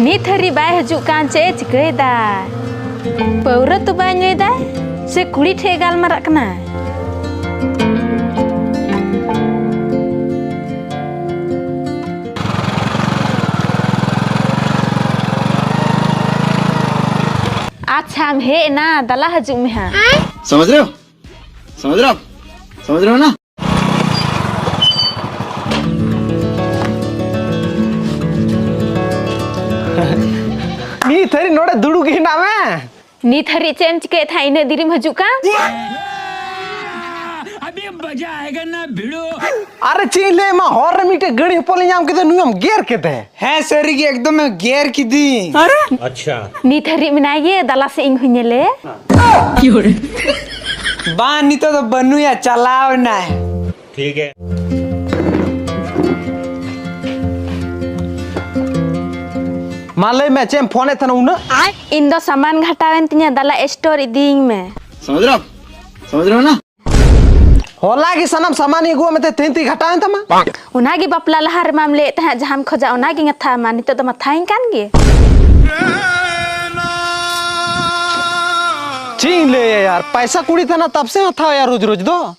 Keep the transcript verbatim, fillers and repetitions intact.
ᱱᱤᱛ ᱦᱟᱹᱨᱤᱡ ᱵᱟᱭ ᱦᱤᱡᱩᱜ ᱠᱟᱱ, ᱪᱮᱫ ᱮ ᱪᱤᱠᱟᱹᱭᱮᱫᱟ? ᱯᱟᱹᱣᱨᱟᱹ ᱛᱚ ᱵᱟᱭ ᱧᱩᱭᱮᱫᱟ, ᱥᱮ ᱠᱩᱲᱤ ᱴᱷᱮᱡ ᱮ ᱜᱟᱞᱢᱟᱨᱟᱜ ᱠᱟᱱᱟ? ᱟᱪᱪᱷᱟᱢ ᱦᱮᱡ ᱮᱱᱟ, ᱫᱟᱞᱟ ᱦᱤᱡᱩᱜ ᱢᱮ ᱦᱟᱸᱜ᱾ समझ रहे हो? समझ रहे हो आप? समझ रहे हो ना? ᱱᱤᱛ ᱦᱟᱹᱨᱤᱡ ᱱᱚᱰᱮ ᱫᱩᱲᱩᱵ ᱜᱮ ᱦᱮᱱᱟᱜ ᱢᱮ? ᱱᱤᱛ ᱦᱟᱹᱨᱤᱡ ᱪᱮᱫ ᱮᱢ ᱪᱤᱠᱟᱹᱭᱮᱫ ᱛᱟᱦᱮᱸᱫ, ᱤᱱᱟᱹᱜ ᱫᱤᱨᱤᱢ ᱦᱤᱡᱩᱜ ᱠᱟᱱ? ᱟᱵᱤ ᱢᱟᱡᱟ ᱟᱭᱮᱜᱟ ᱱᱟ ᱵᱷᱤᱲᱳ᱾ ᱟᱨᱮ ᱪᱮᱫ ᱤᱧ ᱞᱟᱹᱭ ᱟᱢᱟ, ᱦᱚᱨ ᱨᱮ ᱢᱤᱫᱴᱮᱡ ᱜᱟᱹᱲᱤ ᱦᱚᱯᱚᱱ ᱞᱮ ᱧᱟᱢ ᱠᱮᱫᱮ, ᱱᱩᱭ ᱮᱢ ᱜᱮᱨ ᱠᱮᱫᱮ᱾ ᱦᱮᱸ ᱥᱟᱹᱨᱤ ᱜᱮ, ᱮᱠᱫᱚᱢ ᱮ ᱜᱮᱨ ᱠᱤᱫᱤᱧ᱾ ᱟᱪᱪᱷᱟ᱾ ᱱᱤᱛ ᱦᱟᱹᱨᱤᱡ ᱢᱮᱱᱟᱭ ᱜᱮ, ᱫᱟᱞᱟ ᱥᱮ ᱤᱧ ᱦᱚᱸᱧ ᱧᱮᱞᱮ᱾ ᱵᱟᱝ, ᱱᱤᱛᱚᱜ ᱫᱚ ᱵᱟᱹᱱᱩᱭᱟ, ᱪᱟᱞᱟᱣ ᱮᱱᱟᱭ᱾ ᱴᱷᱤᱠ ᱜᱮ᱾ ᱢᱟ ᱞᱟᱹᱭ ᱢᱮ, ᱪᱮᱫ ᱮᱢ ᱯᱷᱳᱱᱮᱫ ᱛᱟᱦᱮᱱᱟ ᱩᱱᱟᱹᱜ? ᱤᱧ ᱫᱚ ᱥᱟᱢᱟᱱ ᱜᱷᱟᱴᱟᱣᱮᱱ ᱛᱤᱧᱟᱹ, ᱫᱟᱞᱟ ᱥᱴᱳᱨ ᱤᱫᱤᱭᱤᱧ ᱢᱮ᱾ समझ रहे हो? समझ रहे हो ना? ᱦᱚᱞᱟ ᱜᱮ ᱥᱟᱱᱟᱢ ᱥᱟᱢᱟᱱ ᱤᱧ ᱟᱹᱜᱩᱣᱟᱜ ᱢᱮᱛᱮ ᱛᱮᱦᱮᱧ ᱛᱮ ᱜᱷᱟᱴᱟᱣᱮᱱ ᱛᱟᱢᱟ᱾ ᱚᱱᱟᱜᱮ ᱵᱟᱯᱞᱟ ᱞᱟᱦᱟ ᱨᱮᱢᱟᱢ ᱞᱟᱹᱭᱮᱫ ᱛᱟᱦᱮᱸᱫ ᱡᱟᱦᱟᱸᱢ ᱠᱷᱚᱡᱟ ᱚᱱᱟᱜᱤᱧ ᱦᱟᱛᱟᱣ ᱟᱢᱟ, ᱱᱤᱛᱚᱜ ᱫᱚᱢ ᱦᱟᱛᱟᱣᱤᱧ ᱠᱟᱱ ᱜᱮ᱾ ᱪᱮᱫ ᱤᱧ ᱞᱟᱹᱭᱟ ᱭᱟᱨ, ᱯᱟᱭᱥᱟ ᱠᱩᱲᱤ ᱛᱟᱦᱮᱱᱟ ᱛᱟᱵ ᱥᱮ ᱦᱟᱛᱟᱣᱟ ᱭᱟᱨ ᱨᱳᱡᱽ ᱨᱳᱡᱽ ᱫᱚ᱾